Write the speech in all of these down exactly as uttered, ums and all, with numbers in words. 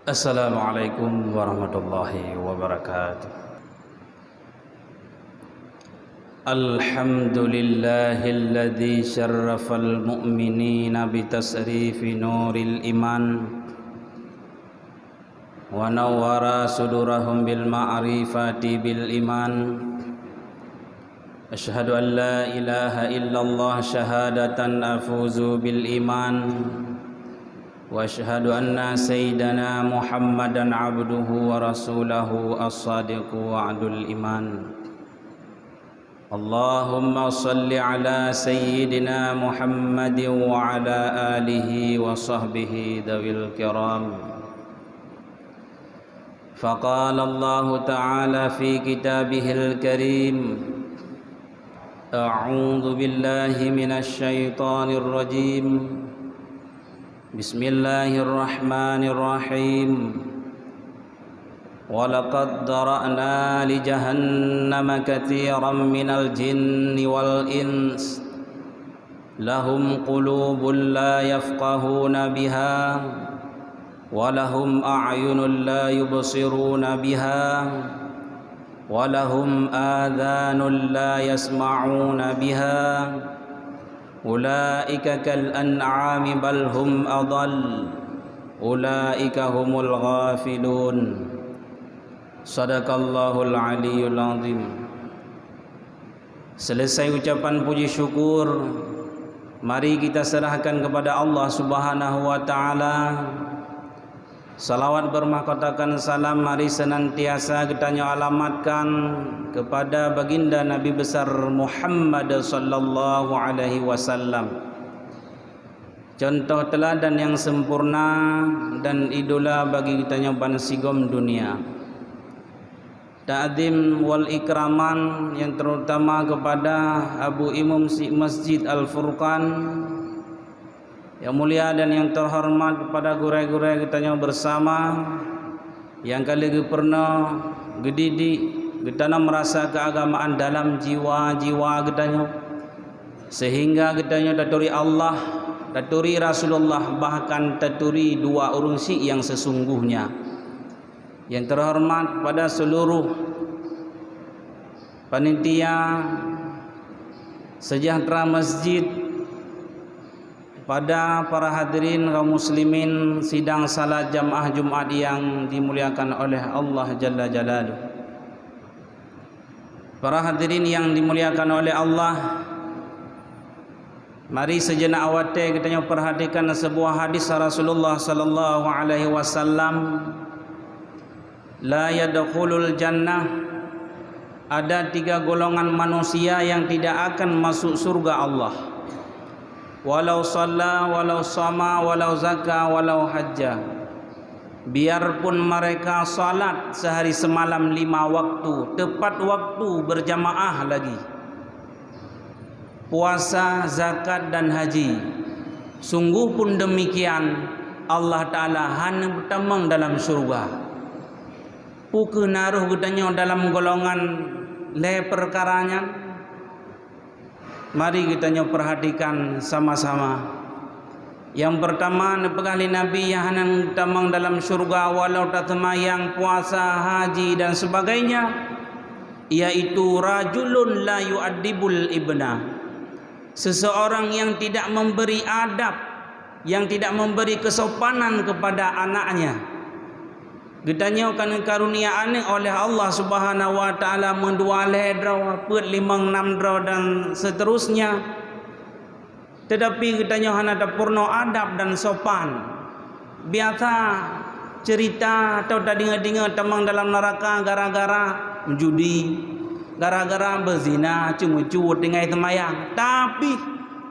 Assalamualaikum warahmatullahi wabarakatuh. Alhamdulillahilladzi syarrafal mu'minina bi tasrifi nuril iman, wa nawwara sudurahum bil ma'rifati bil iman. Asyhadu an la ilaha illallah syahadatan afuzu bil iman, wa asyhadu anna sayyidana Muhammadan abduhu wa rasuluhu as-sadiqu wa'dul iman. Allahumma shalli ala sayyidina Muhammadin wa ala alihi wa sahbihi dzawil kiram. Faqala Allahu ta'ala fi kitabihil karim, a'udzu billahi minasy syaithanir rajim. Bismillahirrahmanirrahim. Wa laqad dzara'na li jahannama katsiran minal jinni wal ins. Lahum qulubun la yafqahuna biha, wa lahum a'yunun la yubsiruna biha, wa lahum adhanun la yasma'una biha. Ulaika kal an'ami bal hum adall. Ulaika humul ghafilun. Sadaqallahul aliyyul azim. Selesai ucapan puji syukur, mari kita serahkan kepada Allah Subhanahu wa Ta'ala. Salawat bermahkotakan salam mari senantiasa geutanyoe alamatkan kepada Baginda Nabi Besar Muhammad sallallahu alaihi wasallam, contoh teladan yang sempurna dan idola bagi geutanyoe bansigom dunia. Ta'zim wal ikraman yang terutama kepada Abu Imum si Masjid Al-Furqan, yang mulia dan yang terhormat kepada gurée-gurée geutanyoe bersama, yang ka lheueh geupeurunoe, geudidik, geutanam rasa keagamaan dalam jiwa-jiwa geutanyoe, sehingga geutanyoe taturi Allah, taturi Rasulullah, bahkan taturi dua ureuëng syiek yang sesungguhnya. Yang terhormat pada seluruh panitia sejahtera masjid, pada para hadirin kaum muslimin sidang salat jamaah Jumat yang dimuliakan oleh Allah Jalla Jalaluh. Para hadirin yang dimuliakan oleh Allah, mari sejenak watée geutanyoe perhatikan sebuah hadis Rasulullah sallallahu alaihi wasallam, "La yadkhulul jannah, ada tiga golongan manusia yang tidak akan masuk surga Allah. Walau shalla, walau shama, walau zaka, walau hajja." Biarpun mereka salat sehari semalam lima waktu, tepat waktu berjamaah lagi, puasa, zakat, dan haji, sungguh pun demikian, Allah Ta'ala hana beutamong dalam syurga. Peu kheueh na rhoh geutanyoe dalam golongan lhée peukara nyan? Mari geutanyoe perhatikan sama-sama. Yang pertama, neupeugah lé Nabi nyang hana tamong dalam syurga walau taseumayang, puasa, haji, dan sebagainya, yaitu rajulun la yu'addibul ibna, seseorang yang tidak memberi adab, yang tidak memberi kesopanan kepada anaknya. Geutanyoe ka neukarunia aneuëk oleh Allah Subhanahu wa Ta'ala meudua lhée droe, peuet limong nam droe, dan seterusnya. Tetapi geutanyoe hana tapeurunoe adab dan sopan. Biasa cerita atau tadeungoe-deungoe tamong dalam neuraka gara-gara judi, gara-gara beuzina, ceumeucue tinggai seumayang. Tapi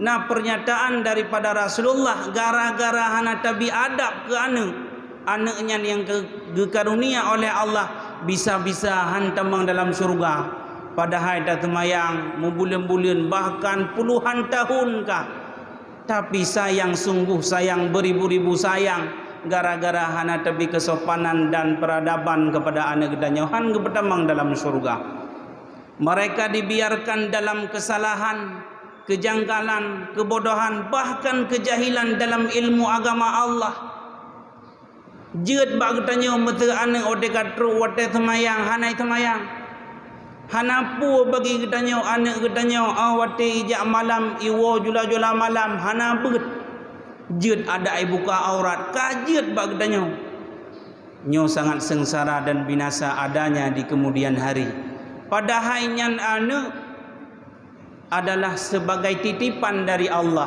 na pernyataan daripada Rasulullah, gara-gara hana tabi adab keu aneuëk, aneuëk nyan nyang geukarunia oleh Allah bisa-bisa han tamong dalam syurga, padahai taseumayang meubuleuen-buleuen, bahkan puluhan tahun kah. Tapi sayang, sungguh sayang, beribu-ribu sayang, gara-gara hana tabi kesopanan dan peradaban kepada aneuëk geutanyoe, han geupeutamong dalam syurga. Mereka dibiarkan dalam kesalahan, kejanggalan, kebodohan, bahkan kejahilan dalam ilmu agama Allah. Jeuet bak geutanyoe meuseu aneuëk watée ka trok watée seumayang hana seumayang. Hana peue bagi geutanyoe aneuëk geutanyoe, ah, watée ijak malam iwoe jula-jula malam hana beuet. Jeuet adak ibuka aurat ka jeuet bak geutanyoe. Nyoe sangat seungsara dan binasa adanya di kemudian hari. Padahai nyan aneuëk adalah sebagai titipan dari Allah.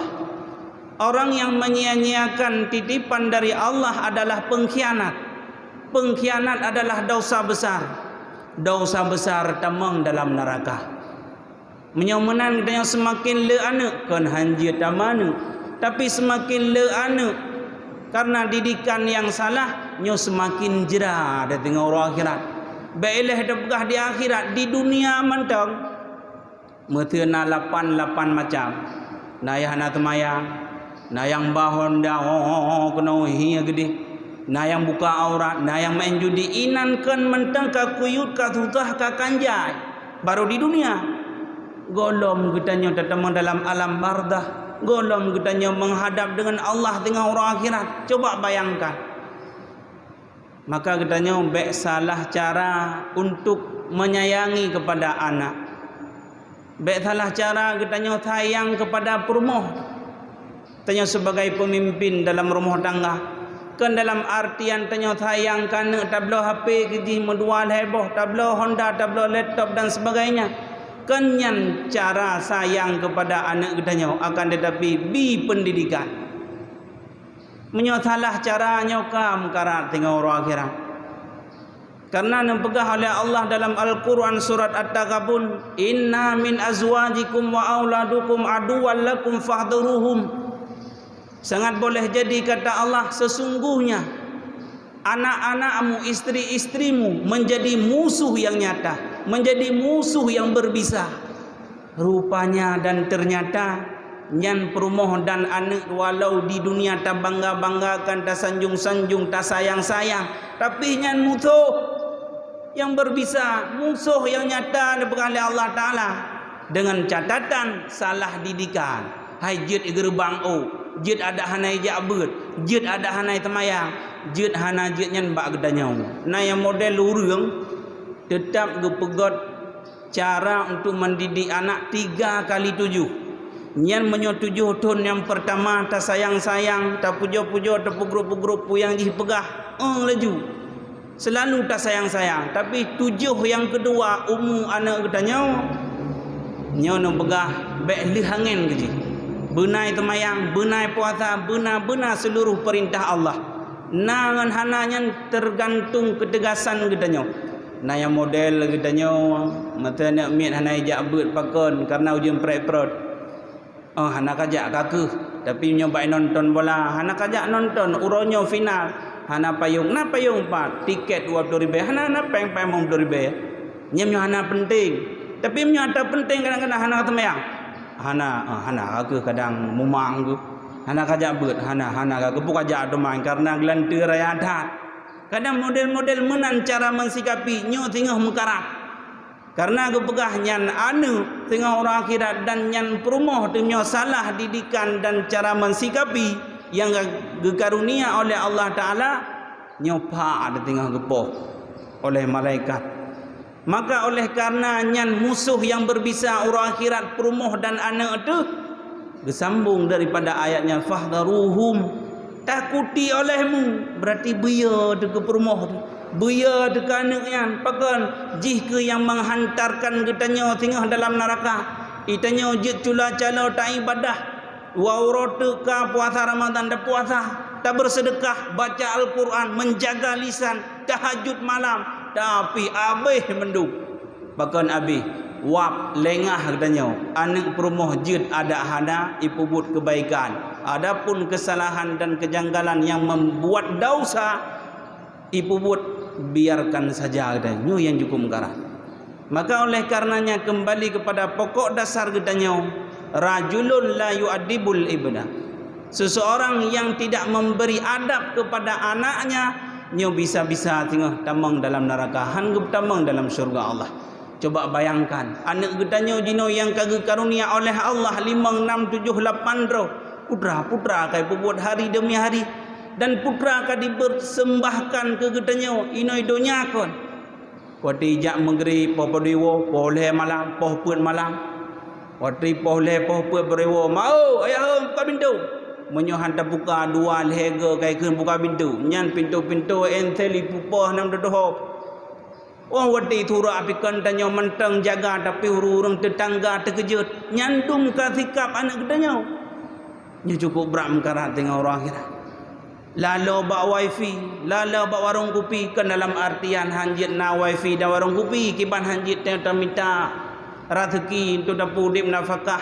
Orang yang menyia-nyiakan titipan dari Allah adalah pengkhianat. Pengkhianat adalah dosa besar. Dosa besar tamong dalam neraka. Meunyoe meunan geutanyoe seumaken le aneuëk, kon hanjeuet tameuaneuëk, tapi seumaken le aneuëk karena didikan nyang salah, nyoe seumaken jra tatinggai uroe akhirat. Bék ilée tapeugah di akhirat, di dunia mantong. Meuseu na lapan-lapan macam. Na nyang hana seumayang, na nyang ba honda ho ho ho keunoe hi geudeh, na nyang buka aurat, na nyang maén judi, inan kon mantong ka kuyut, ka susah, ka kanjai. Baru di dunia. Gohlom geutanyoe tatamong dalam alam barzakh, gohlom geutanyoe meuhadab deungon Allah teungoh uroe akhirat. Coba bayangkan. Maka geutanyoe bék salah cara untuk menyayangi kepada anak. Bék salah cara geutanyoe sayang kepada peurumoh. Tanyoe sebagai pemimpin dalam rumoh tangga, kon dalam artian tanyoe sayang keu aneuëk tabloe H P keu jih meudua lhée boh, tabloe honda, tabloe laptop dan sebagainya. Kon nyan cara sayang kepada aneuëk geutanyoe, akan tetapi bi pendidikan. Meunyoe salah cara nyoe ka meukarat teungoh uroe akhirat. Karena neupeugah oleh Allah dalam Al-Quran surat At-Taghabun, "Inna min azwajikum wa auladukum aduwwan lakum fahdharuhum." Sangat boleh jadi kata Allah, sesungguhnya anak-anakmu, istri-istrimu menjadi musuh yang nyata, menjadi musuh yang berbisa. Rupanya dan ternyata nyan peurumoh dan aneuëk walau di dunia tabangga-banggakan, tasanjung-sanjung, tasayang-sayang, tapi nyan musoh nyang berbisa, musoh nyang nyata neupeugah lé Allah Taala. Dengan catatan salah didikan, hai jeuet i geureubang ôk, jeuet adak hana ijak beuet, jeuet adak hana iteumayang, jeuet hana jeuet nyan bak geutanyoe. Na nyang model ureuëng teutap geupeugét cara untuk mendidik anak tiga kali tujuh. Nyan meunyoe tujoh thon nyang peurtama tasayang-sayang, tapujoe-pujoe, tapeugrôp-peugrôp peue nyang jih peugah, eh, laju. Seulalu tasayang-sayang, tapi tujoh nyang keudua umu aneuëk geutanyoe, nyoe neupeugah bék lheueh angén keu jih. Beunai teumayang, beunai puasa, beuna-beuna seuluruh peurintah Allah. Na ngon hana nyan teugantung keutegasan geutanyoe. Na nyang model geutanyoe, meuteuneuek miet hana ijak beuet pakon kareuna ujeuen prot-prot. Oh, hana kajak ka keuh, tapi meunyoe bak nonton bola, hana kajak nonton, uroe nyoe final, hana payong, na payong pat, tiket dua puluh ribèe, hana, na péng-péng limong puluh ribèe. Nyan meunyoe hana penting. Tapi meunyoe ata penting kadang-kadang hana teumayang. Hana, ah, hana ka keuh kadang mumang keuh. Hana kajak beuet, hana, hana ka keuh, peue kajak teuma kareuna geulanteue raya that. Kadang model-model meunan cara meusikapi, nyoe singoh meukarat. Kareuna geupeugah nyan aneuëk teungoh uroe akhirat dan nyan peurumoh teungoh salah didikan dan cara meusikapi nyang geukarunia oleh Allah Taala, nyoe pha teungoh geupoh oleh malaikat. Maka oleh kareuna nyan musoh nyang beubisa uroe akhirat peurumoh dan aneuëk teuh, geusambong daripada ayat nyan, "Fahdharuhum." Takuti olehmu, berarti beuyo teuh keu peurumoh teuh. Beuyo teuh keu aneuëk nyan, pakon jih keuh nyang menghantarkan geutanyoe singoh dalam naraka. Geutanyoe jeuet cula-calo taibadah. Dua uroe teuk ka puasa Ramadan tapuasa, tabeuseudeukah, baca Al-Quran, menjaga lisan, tahajud malam, tapi abéh mandum. Pakon abéh, wab, lengah geutanyoe, aneuëk peurumoh jeuet adak hana ipeubuet keubaikan. Adapun keusalahan dan keujanggalan nyang membuat dausa, ipeubuet, biarkan saja geutanyoe, nyoe nyang jukeup meukarat. Maka oleh kareunanya keumbali keupada pokok dasar geutanyoe, rajulun la yu'addibul ibna. Seseorang yang tidak memberi adab kepada anaknya, nyoe bisa-bisa singoh tamong dalam naraka, han geutamong dalam syeuruga Allah. Coba bayangkan, aneuëk geutanyoe jinoe nyang ka geukarunia oleh Allah limong, nam, tujoh, lapan droe, putra-putra ka ipeubuet hari demi hari. Dan putra ka dipersembahkan keu geutanyoe inoe donya kon. Watèe jak meugrib poh padum woe, poh lhèe malam, poh peuet malam. Watèe poh lhèe, poh peuet padum woe, "Ma, ayah, buka pintoe!" Meunyoe han tabuka, dua lhèe goe ka ikheun buka pintoe. Nyan pintoe-pintoe ente lipupôh nam dodôh. Oh, watèe turak pih kon tanyoe mantong jaga, tapi ureueng-ureueng teutangga teukeujot. Nyan dum ka sikap aneuk geutanyoe. Nyoe cukup brat meukarat teungoh uroe akhirat. Laloe bak wifi, laloe bak warong kupi, kon dalam artian han jeuet na wifi dan warong kupi, kiban han jeuet ta-, tamita raseuki untuk tapeuudép nafakah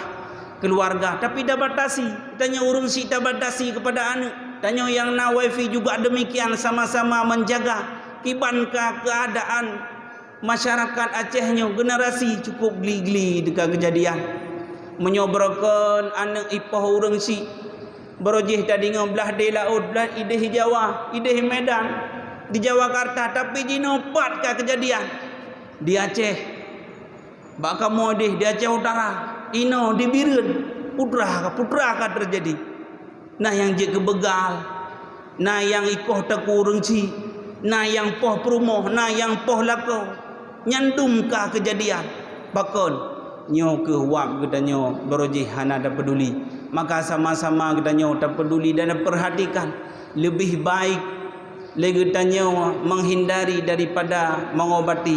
keuluwarga. Tapi tabatasi, tanyoe ureueng syiek tabatasi keupada aneuk. Tanyoe nyang na wifi juga demikian, sama-sama menjaga. Kiban ka keuadaan masyarakat Aceh nyoe, generasi cukup gli-gli teuka keujadian. Meunyoe barokon aneuk ipoh ureueng syiek, barô jih tadeungoe blah deh laôt, blah ideh Jawa, ideh Medan, di Jawakarta, tapi jinoe pat ka keujadian. Di Aceh, bak kamoe deh, di Aceh Utara, inoe di Bireuen, putra ka, putra ka teujadi. Na nyang jeuet keu beugal, na nyang ikoh takue ureueng syiek, na nyang poh peurumoh, na nyang poh lakoe. Nyan dum ka keujadian. Pakon? Nyoe keuh wab geutanyoe barô jih hana tapeuduli. Maka sama-sama geutanyoe tapeuduli dan tapeurhatikan. Leubeh baik lé geutanyoe menghindari daripada mengobati.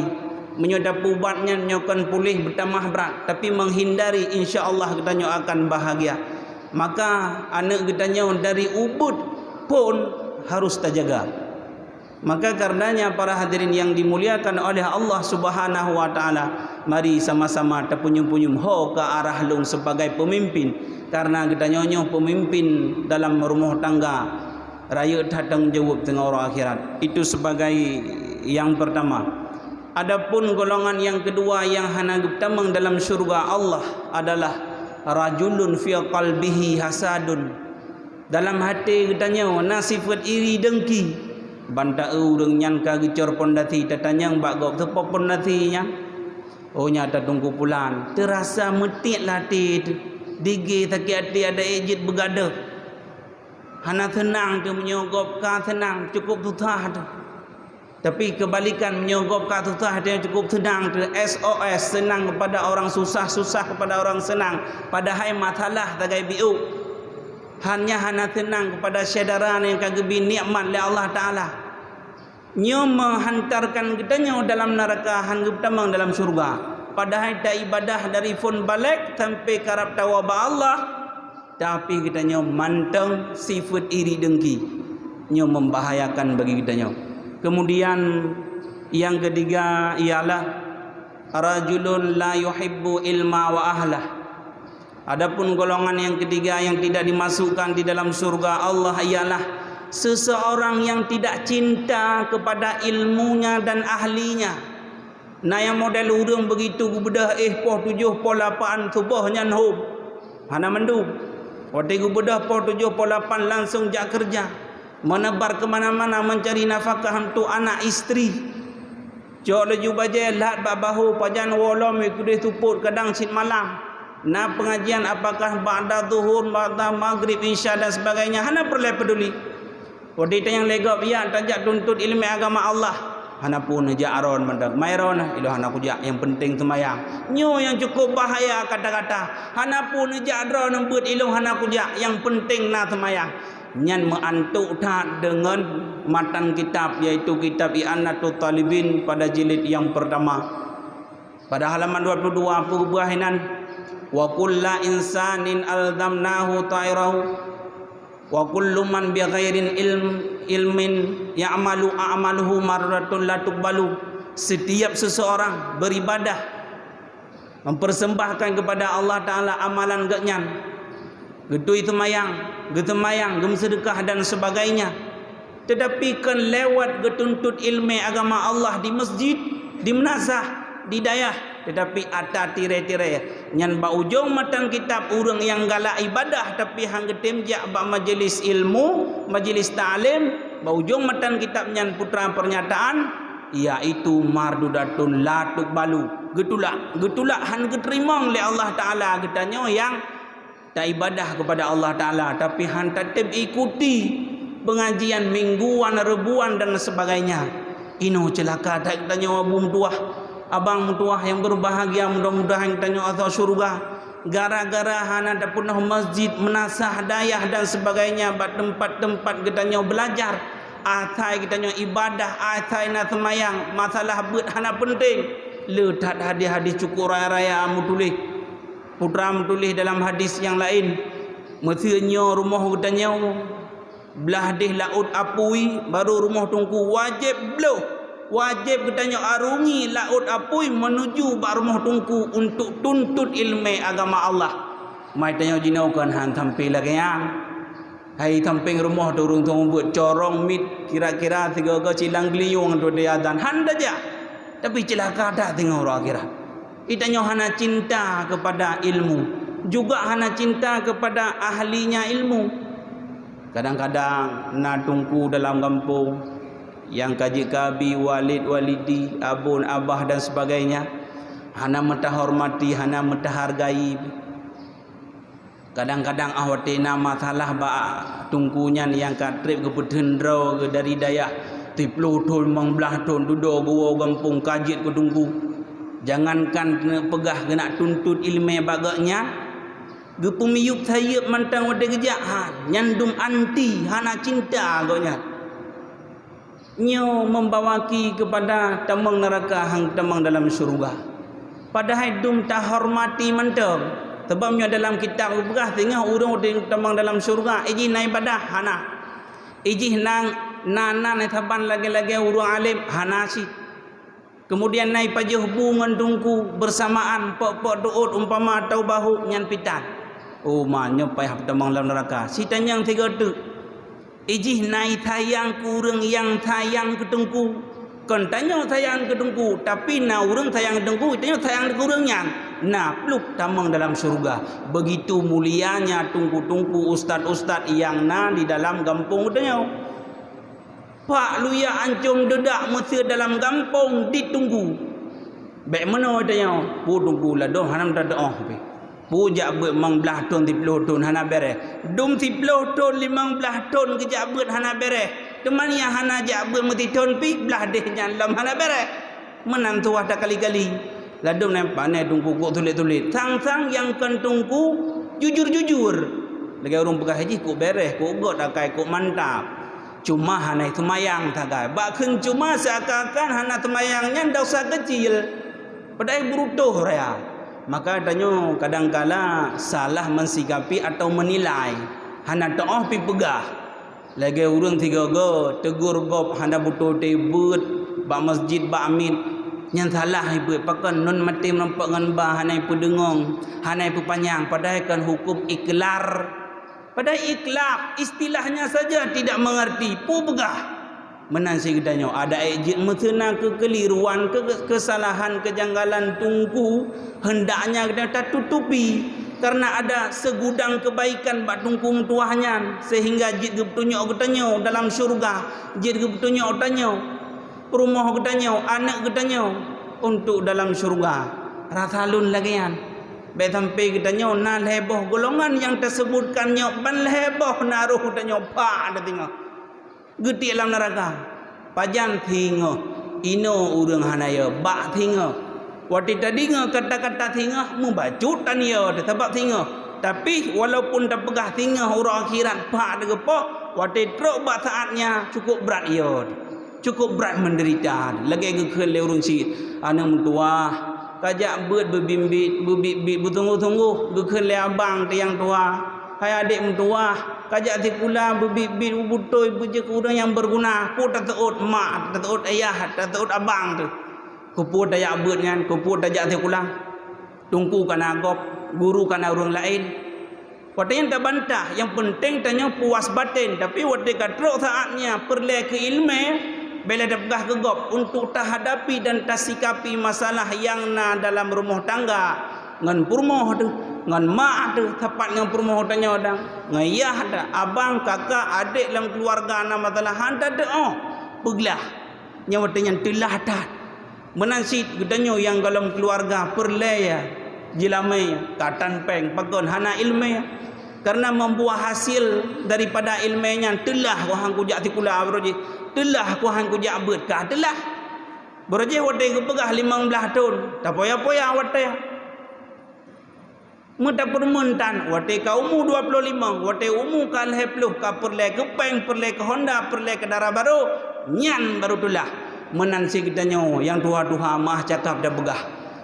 Meunyoe tapeuubat nyan, nyoe kon puléh beutamah brat, tapi menghindari, insya Allah geutanyoe akan bahagia. Maka aneuk geutanyoe dari ubeut phon harus tajaga. Maka karenanya, para hadirin yang dimuliakan oleh Allah Subhanahu wa Ta'ala, mari sama-sama tapeunyum-peunyum ho keu arah lôn sebagai peumimpin, karena geutanyoe nyoe peumimpin dalam rumoh tangga rayeuk that tanggong jaweueb teungoh uroe akhirat. Itu sebagai yang pertama. Adapun golongan yang kedua yang hana geupeutamong dalam syurga Allah adalah rajulun fi qalbihi hasadun. Dalam até geutanyoe na sifeuet iri dengki. Ban ta-eu ureueng nyan ka geucor pondasi, tatanyong bak gob, "Soe po pondasi nyan?" "Oh, nyan Teungku Pulan." Teurasa meutiek lam até teuh. Digé sakét até, adak ék jeuet beugadôh. Hana seunang teuh meunyoe gob ka seunang, cukup susah teuh. Tapi keubalikan, meunyoe gob ka susah, dia cukup seunang teuh. S O S, senang kepada orang susah, susah kepada orang senang. Padahai masalah sagai biôk. Hanya hana seunang kepada syedara nyang ka geubri nikmat lé Allah Taala. Nyoe meuhantarkan geutanyoe dalam neuraka, han geupeutamong dalam syeuruga. Padahai taibadah dari phon balek sampai karab tawoe bak Allah, tapi geutanyoe mantong sifeuet iri dengki. Nyoe membahayakan bagi geutanyoe. Kemudian, yang ketiga ialah rajulun la yuhibbu ilma wa ahlah. Adapun golongan yang ketiga yang tidak dimasukkan di dalam syurga Allah ialah seseorang yang tidak cinta kepada ilmunya dan ahlinya. Na nyang model ureueng begitu geubeudôh éh poh tujoh, poh lapan suboh nyan hom. Hana mandum. Watée geubeudôh poh tujoh, poh lapan langsung jak keureuja. Menebar ke mana-mana mencari nafkah untuk anak istri. Cok laju bajée lhat bak bahô, pajan woe lom keudeh seupôt, kadang cit malam. Na pengajian apakah ba'da zuhur, ba'da maghrib, isya dan sebagainya, hana peureulée peuduli. Watée tanyong lé gob, "Ya, tajak tuntut iéleumé agama Allah." "Hana peue, neujak droeneuh mantong." "Mai droeneuh." "Ilôn hana kujak, nyang peunteng seumayang." Nyoe nyang cukup bahaya kata-kata. "Hana peue, neujak droeneuh beuet, ilôn hana kujak, nyang peunteng na seumayang." Nyan meuantok that deungon matan kitab, yaitu kitab I'anatut Talibin pada jilid nyang peurtama. Pada halaman dua puluh dua, peue geupeugah inan, "Wa kulla insanin alzamnahu ta'irahu, wa kullu man bi ghairin ilm, ilmin ya'malu a'maluhu mardudatun la tuqbalu." Setiap seseorang beribadah, mempersembahkan kepada Allah Taala amalan geuhnyan, geutui seumayang, geuseumayang, geumeuseudeukah dan sebagainya, tetapi kon lewat geutuntut iéleumé agama Allah di masjid, di meunasah, di dayah, tetapi atra tirée-tirée. Nyan bak ujong matan kitab, ureuëng nyang galak ibadah tapi han geutem jak bak majeulis ilmu, majeulis taklim, bak ujong matan kitab nyan putra pernyataan, yaitu mardudatun la tuqbalu, geutulak, geutulak, han geuteurimong lé Allah Taala geutanyoe nyang taibadah kepada Allah Taala, tapi han tatem ikuti pengajian mingguan, rebuan dan sebagainya. Inoe ceulaka that geutanyoe abu meutuwah, abang meutuwah nyang berbahagia, mudah-mudahan geutanyoe ateueh syeuruga. Gara-gara hana tapeunoh masjid, meunasah dayah dan sebagainya, bak teumpat-teumpat geutanyoe beulajar, asai geutanyoe ibadah, asai na seumayang, masalah beuet hana peunteng. Le that hadis-hadis cukôp raya-raya meutuléh. Putra meutuléh dalam hadis nyang laén, "Meuseu nyoe rumoh geutanyoe blah deh laôt apui, barô rumoh Teungku, wajéb bloh, wajéb geutanyoe arungi laôt apui meunuju bak rumoh Teungku untuk tuntot ileumèe agama Allah." Mai tanyoe jinoe kon han sampé lagèe nyan. Hai sampéng rumoh teuh ureueng tueng beuet corong miet kira-kira sigoe-goe silang geulinyueng tu di azan. Han tajak. Tapi ceulaka that singoh uroe akhirat. Geutanyoe hana cinta kepada ilmu, juga hana cinta kepada ahlinya ilmu. Kadang-kadang na teungku dalam gampông nyang ka jeuet keu abi, walid, walidi, abon, abah dan sebagainya, hana meutahormati, hana meutahargai. Kadang-kadang 'oh watèe na masalah bak teungku nyan nyang ka trép geupeutheun droe geuh dari dayah, siploh thon, limong blaih thon, dudoe geuwoe gampông ka jeuet keu teungku. Jangankan neupeugah geunak tuntot ileumèe bak gobnyan, geupeumiyueb sayeuep mantong watèe geujak, ha, nyan dum anti, hana cinta gobnyan. Nyoe meubawa ki keupada tamong neuraka han tamong dalam syeuruga. Padahai dum tahormati mantong. Sabab nyoe dalam kitab geupeugah, singoh ureueng udeb tamong dalam syeuruga, ijih na ibadah, hana. Ijih na, na, na, na saban lagèe-lagèe ureueng além, hana cit. Keumudian na ipajoh bu ngon teungku beursamaan, pok-pok teuôt umpama atau bahô nyan pitan. Oh, ma nyoe payah tamong lam neuraka. Sitanyong sigoe teuk. Ijih na sayang keu ureueng nyang sayang keu teungku. Kon tanyoe sayang keu teungku, tapi na ureueng sayang keu teungku, tanyoe sayang keu ureueng nyan. Na pluek tamong dalam syeuruga. Begitu mulianya teungku-teungku, ustaz-ustaz nyang na di dalam gampông geutanyoe. Pak Luya Ancông Deudak meuseu dalam gampông di teungku. Bèk meunoe tanyoe, peue teungku ladôm hana meutateu'oh pih. Peue jak beuet limong blaih thon, siploh thon hana bèrèh. Dum siploh thon, limong blaih thon geujak beuet hana bèrèh. Teuma nyang hana jak beuet meusithon pih, blah deh nyan lom hana bèrèh. Meunan tuwah takali-kali. Ladôm nyan pané teungku kok tulet-tulet. Sang-sang nyang kon teungku jujur-jujur. Lagèe ureueng peugah jih kok bèrèh, kok göt akai, kok mantap. Cuma hana seumayang sagai. Bak kheun cuma seakan-akan hana seumayang nyan desya keucil. Padahai beurutoh raya. Maka tanyoe kadangkala salah meusikapi atau meunilai. Hana teu'oh pih peugah. Lagèe ureueng sigoe-goe teugor gob hana beutôi teuh beuet bak masjid bak miet. Nyan salah ié beuet, pakon non maté meurumpok ngon ba hana ipeudeungö, hana ipeupanyang, padahai kon huköm iklar. Padahai ikhlaf, istilahnya saja tidak mengerti, peue peugah. Meunan cit geutanyoe, adak ék jeuet meuteuna keukeliruan, keu-, keusalahan, keujanggalan teungku, hendaknya geutanyoe tatutupi, karena ada segudang kebaikan bak teungku meutuwah nyan, sehingga jeuet geupeutunyok geutanyoe dalam syeuruga, jeuet geupeutunyok tanyoe, rumoh geutanyoe, aneuk geutanyoe, untuk dalam syeuruga. Rasa lôn lagèe nyan. Bèk sampai geutanyoe na lhèe boh golongan nyang tasebutkan nyoe, ban lhèe boh na roh geutanyoe, pah, tadeungö. Geutiek lam neuraka. Pajan singoh, inoe ureueng hana yo, bak singoh. Watèe tadeungö kata-kata singoh, meubacut tan yo, sabab singoh. Tapi, walaupun tapeugah singoh uroe akhirat, pah, tageupoh, watèe trok bak saatnya, cukup brat yo. Cukup brat menderita, lagèe geukheun lé ureueng cit, aneuk meutuwah, kajak beuet beubiet-biet, beubiet-biet, beusunggoh-sunggoh, geukheun lé abang teuh nyang tuha. Hai adék meutuwah, kajak sikula beubiet-biet, beutôi beujeuet keu ureueng nyang beuguna, peue taseuôt mak, taseuôt ayah, taseuôt abang teuh. Keupeue tajak beuet nyan, keupeue tajak sikula? Teungku ka na gob, guru ka na ureueng laén. Watèe nyan tabantah, nyang peunteng tanyoe puas batén, tapi watèe ka trok saatnya peureulèe keu ileumèe, bèk lé tapeugah keu gob untuk tahadapi dan tasikapi masalah nyang na dalam rumoh tangga, ngon peurumoh teuh, ngon mak teuh, sapat ngon peurumoh tanyoe dang, ngon yah teuh, abang, kakak, adék lam keuluwarga na masalah, han tateu'oh peuglah. Nyang watèe nyan teulah that. Meunan cit geutanyoe nyang gohlom keuluwarga peureulèe ya, jeulamèe ya, ka tan pèng, pakon hana ileumèe ya. Karena membuah hasil daripada ilmu nyan, teulah ku han kujak sikula baroe jih, teulah ku han kujak beuet ka teulah. Baroe jih watée geupeugah limong blaih thon, tapoya-poya watée. Meutapeurumeun tan, watée ka umu dua ploh limong, watée umu ka lhée ploh, ka peureulée keu péng, peureulée keu honda, peureulée keu dara barô, nyan barô teulah. Meunan cit geutanyoe nyang tuha-tuha meuah cakap tapeugah.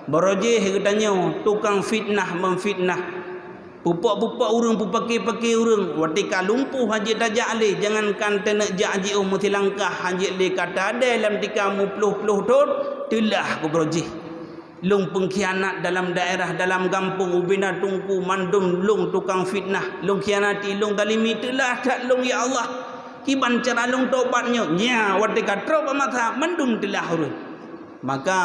Baroe jih geutanyoe tukang fitnah memfitnah. Pupok-pupok ureuëng, pupaki-paki ureuëng, watée ka lumpuh hana jeuet tajak lé, jangankan taneuk jak jiôh meusilangkah hana jeuet lé ka tadée lam tika meuploh-ploh thon, teulah ku baroe jih. Lôn peungkhianat dalam daerah, dalam gampông, ubena teungku, mandum lôn tukang fitnah, lôn khianati, lôn zalimi, teulah that lôn, ya Allah. Kiban cara lôn tobat nyoe? Nya, watée ka trok bak masa, mandum teulah ureuëng. Maka,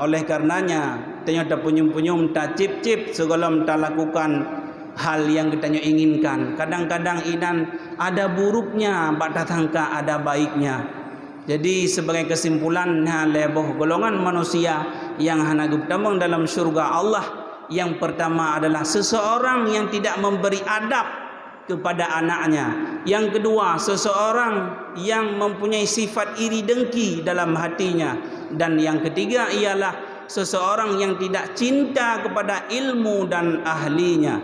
oleh karenanya, tanyoe tapeunyum-peunyum, tacéb-céb sigohlom talakukan hal nyang geutanyoe inginkan. Kadang-kadang inan ada buruknya, bak tasangka ada baiknya. Jadi, sebagai kesimpulan, na lhée boh golongan manusia nyang hana geupeutamong dalam syurga Allah. Yang pertama adalah seseorang yang tidak memberi adab kepada anaknya. Yang kedua, seseorang yang mempunyai sifat iri dengki dalam hatinya. Dan yang ketiga ialah seseorang yang tidak cinta kepada ilmu dan ahlinya.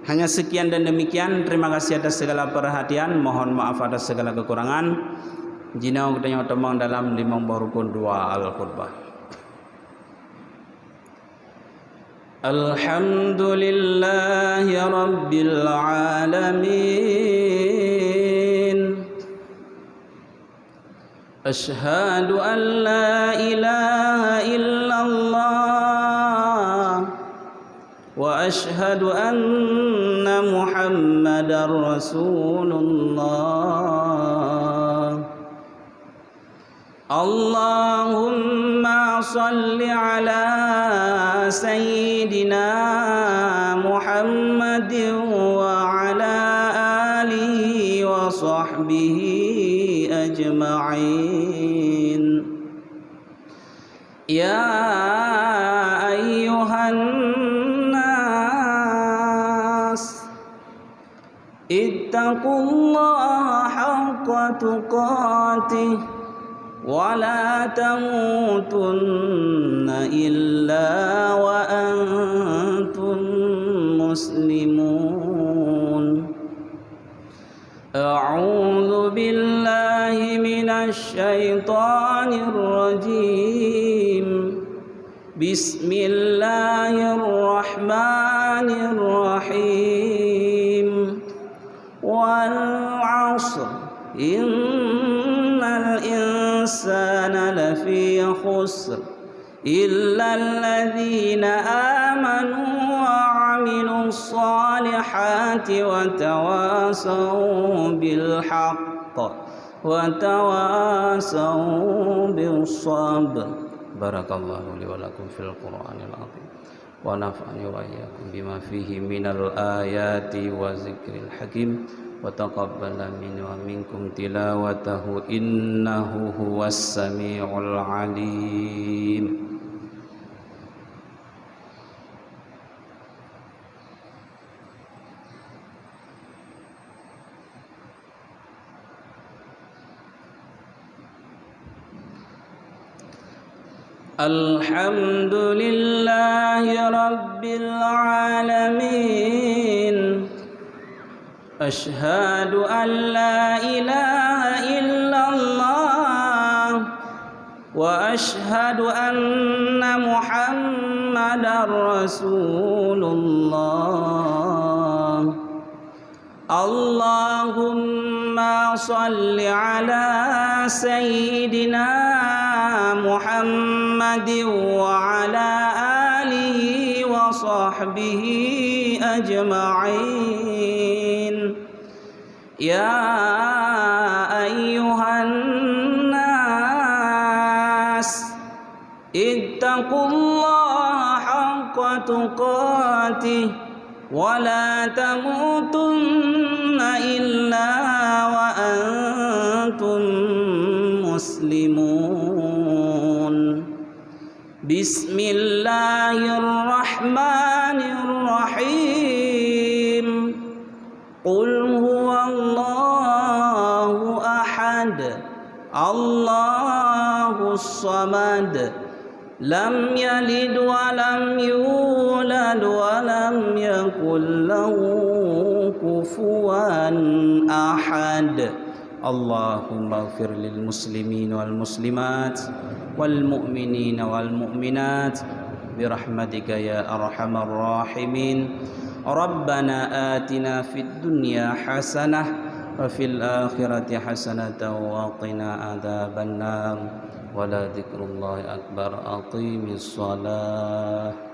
Hanya sekian dan demikian. Terima kasih atas segala perhatian. Mohon maaf atas segala kekurangan. Jinoe geutanyoe tamong dalam limong boh rukun dua al-khutbah. Alhamdulillahi rabbil alamin. Asyhadu an la ilaha illallah wa asyhadu anna Muhammadar Rasulullah. Allahumma shalli ala sayyidina Muhammadin wa ala alihi wa sahbihi ajma'in. Ya ayyuhan nas, ittaqullaha haqqa tuqatih wa la tamutunna illa wa antum muslimun. A'udzu billahi minasy syaithanir rajim. Bismillahirrahmanirrahim. Wal 'ashr. Innal insana lafi khusr. Illalladzina amanu wa 'amilus shalihati wa tawasaw bil haqq wa tawasaw bis sabr. Barakallahu li wa lakum fil Qur'anil azim. Wa nafa'ani wa iyyakum bima fihi minal ayati wa zikril hakim. Wa taqabbala minni wa minkum tilawatahu innahu huwas samiul alim. Alhamdulillahi rabbil alamin. Asyhadu an la ilaha illallah wa asyhadu anna Muhammadar Rasulullah. Allahumma shalli ala sayyidina Muhammadin wa ala alihi wa sahbihi ajma'in. Ya ayyuhan nas, ittaqullaha haqqa tuqatih wa la tamutunna illa wa antum muslimun. Bismillahirrahmanirrahim. قل هو الله أحد، الله الصمد، لم يلد ولم يولد ولم يكن له كفوا أحد. اللهم اغفر للمسلمين والمسلمات والمؤمنين والمؤمنات برحمتك يا أرحم الراحمين. ربنا آتنا في الدنيا حسنة وفي الآخرة حسنة وقنا عذاب النار. ولذكر الله أكبر. أقم الصلاة.